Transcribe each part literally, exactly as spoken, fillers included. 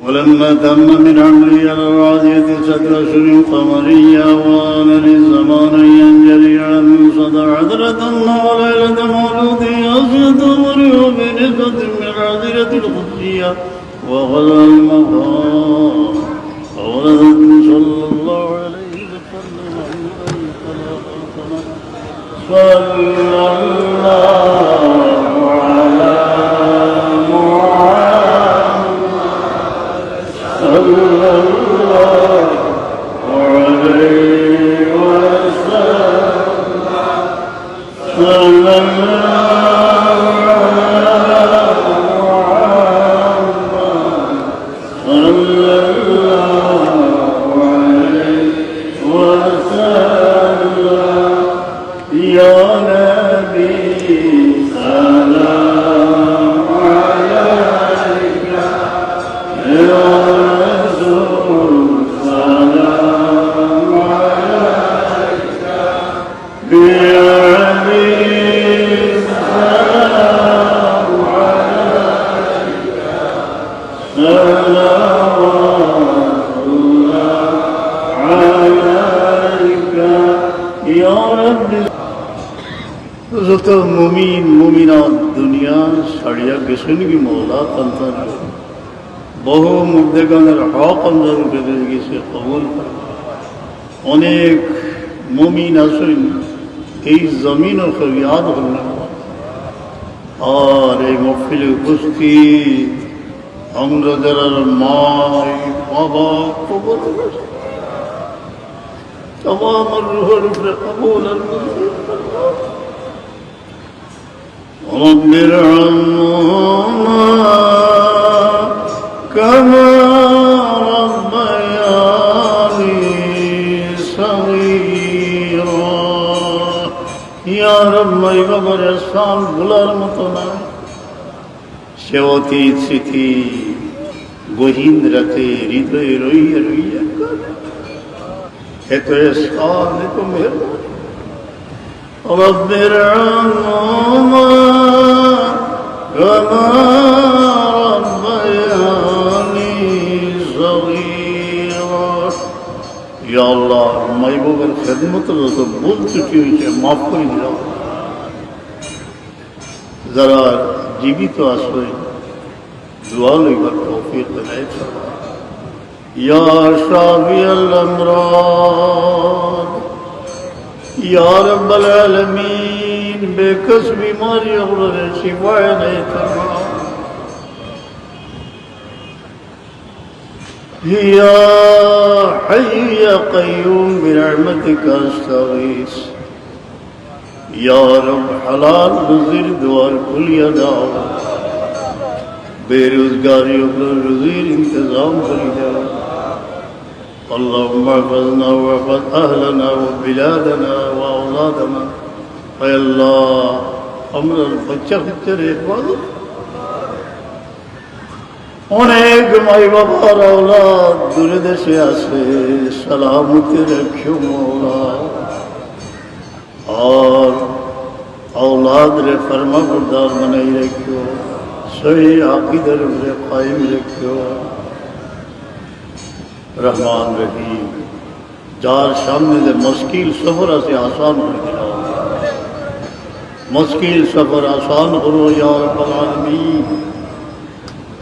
ولما تم من حمله على الراجحة ستة أشهر قمرية، وآن للزمان أن ينجلي على المستطاع عذرة أنه ليلة مولده، أصيت أمره بنسبة من الحظيرة القدسية وخلع المقام، فولدته صلى الله عليه وسلم. صلى الله على محمد، صلى الله عليه وسلم، صلى الله على محمد، صلى الله عليه وسلم. يا نبي سلام عليك، يا رسول سلام عليك، يا حبيب سلام عليك، صلوات الله عليك يا رب. যত মুমিন মুমিনাত দুনিয়া ছাড়িয়া গেছইন গি মওলা, তান তান বহু মুর্দেগানের হক আমরার উপরে রয়ে গেছে, কবুল করো। অনেক মুমিন আছইন এই জমিনো কেউ ইয়াদ করইন না। আর এই মহফিলে উপস্থিত আমরা যারার মা, বাবা কবর, তামাম রুহের উপরে কবুল আর মঞ্জুর করো। رب ارحمهما كما ربياني صغيرا। ইয়া রব, মা বাবার এহসান ভুলার মতো না। সে অতীত স্মৃতি গহীন রাতে হৃদয়ে রইয়া রইয়া কাঁদে। এত এহসান, এত মেহেরবানি। رب ارحمهما كما ربياني صغيرا। ইয়া আল্লাহ, মা বাবার খেদমতে যত ভুল ত্রুটি অইছে, মাফ করি দিলাও। যারা জীবিত আছইন, দোয়া লইবার তৌফিক এনায়েত ফরমাও। ইয়া শাফিয়াল আমরাদ, ইয়া রাব্বাল আলামিন, বেকস বিমারি অকলরে শিফা এনায়েত ফরমাও। ইয়া হাইয়ু ইয়া কাইয়ুম বিরহমাতিকা আস্তাগীস। ইয়া রব, হালাল রুজির দুয়ার খুলিয়া দাও, বেরোজগারি অকলর রুজির ইন্তজাম করি দাও। اللهم احفظنا واحفظ أهلنا وبلادنا وأولادنا। আয় আল্লাহ, আমরার বাচ্চা কাচ্চারে হেফাজত। অনেক মা বাবার আওলাদ দূরে দেশে আছে, সালামতে রাখিও মওলা। আর আওলাদরে ফরমাবরদার বানাই রাখিও, সহি আকিদার উপরে কায়েম রাখিও। রহমান রহিম, যার সামনে যে মুশকিল সফর আছে, আসান করি দিলাও। মুশকিল সফর আসান করো ইয়া রাব্বাল আলামিন।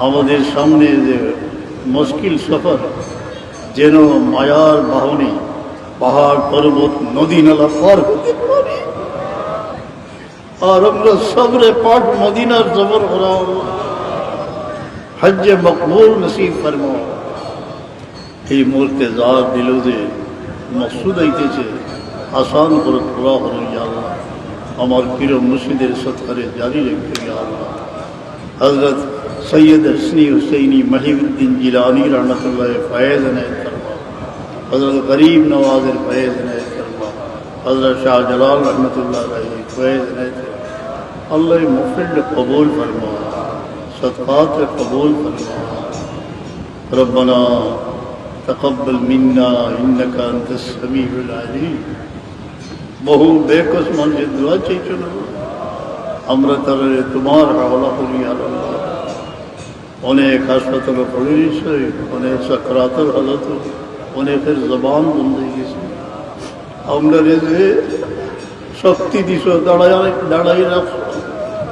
আমাদের সামনে যে মুশকিল সফর, যেন মায়ার বাহনে পাহাড় পর্বত নদী নালা পার হতে পারি। আর আমরা সফরে পাক মদিনার সফর করাও, হজ্জে মকবুল নসিব ফরমাও। এই মুহূর্তে যার দিলো যে মকসুদ আইতেছে, আসান করো, পুরা করো ইয়া আল্লাহ। আমার পীর মুর্শিদের সদকারে জারি রাখো ইয়া আল্লাহ। হযরত সৈয়দ হসনি হুসেনি মহিউদ্দিন জিলানী রহমতুল্লাহ ফয়েজ এনায়েত ফরমাও। হযরত গরিব নওয়াজের ফয়েজ এনায়েত ফরমাও। হযরত শাহজালাল রহমতুল্লাহ আলাইহি ফয়েজ এনায়েত ফরমাও। আল্লাহ এই মাহফিল কবুল ফরমাও, সদকাত কবুল ফরমাও। ربنا تقبل منا إنك أنت السميع العليم। বহু বেকস মানুষে দোয়া চাইছইন, আমরা তারারে তোমার হাওলা করি, ইয়া আল্লাহ। অনেক হাসপাতালো পড়ি রইছে, অনেক সাকরাতর হালত, অনেকের জবান বন্ধ অই গেছে। আমরারে যে শক্তি দিছো, দাঁড়াই, দাঁড়াই রাখছো,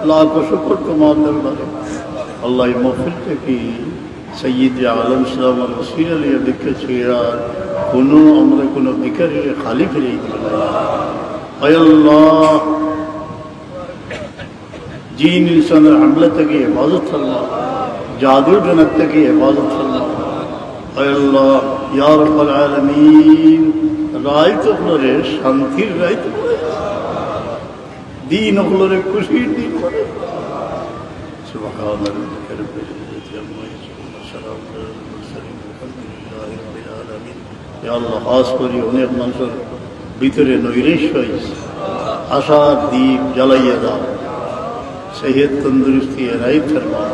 লাখো শুকর তোমার দরবারে। আল্লাহ, এই মাহফিল থাকি সৈয়দে আলম সাহেবের ওসিলা লইয়া ভিক্ষা চাইয়ার, কোনো আমরা কোনো ভিখারিরে খালি ফিরাই দিও না। আয় আল্লাহ, জিন ইনসানের হামলা থাকি হেফাজত ফরমা, জাদু টনা থাকি হেফাজত ফরমা। আয় আল্লাহ, ইয়া রাব্বাল আলামিন, রাইত অকলরে শান্তির রাইত বানাই, দিন অকলরে খুশির দিন বানাই। سبحان ربك رب العزة عما يصفون، وسلام على المرسلين، والحمد لله رب العالمين. ইয়া আল্লাহ, খাস করি অনেক মানুষর ভিতরে নৈরাশ্য অইছে, আশার দীপ জ্বালাইয়া দাও, সেহত তন্দুরুস্তি এনায়েত ফরমাও।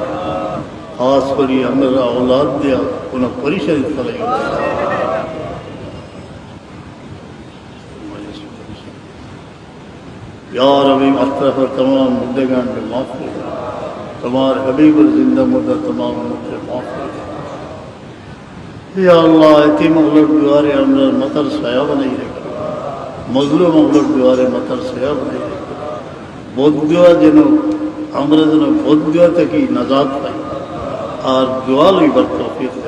খাস করি আমরা আওলাদ দিয়া কোনো পরিশানি ফেলাইও না। یا ربی، اطرافر تمام مردگان کے معاف کر۔ تمہار حبیب اور زندہ مردہ تمام امت کے معاف کر۔ یا اللہ، یتیم اولر دوارے ہمارا متر سایہ بنائی رکھو، مظلوم اولر دوارے متر سایہ بنائی رکھو۔ بد دعا جنو، ہمارا جنو بد دعا تکی نجات پائی، اور دعا لئی بر توفیق۔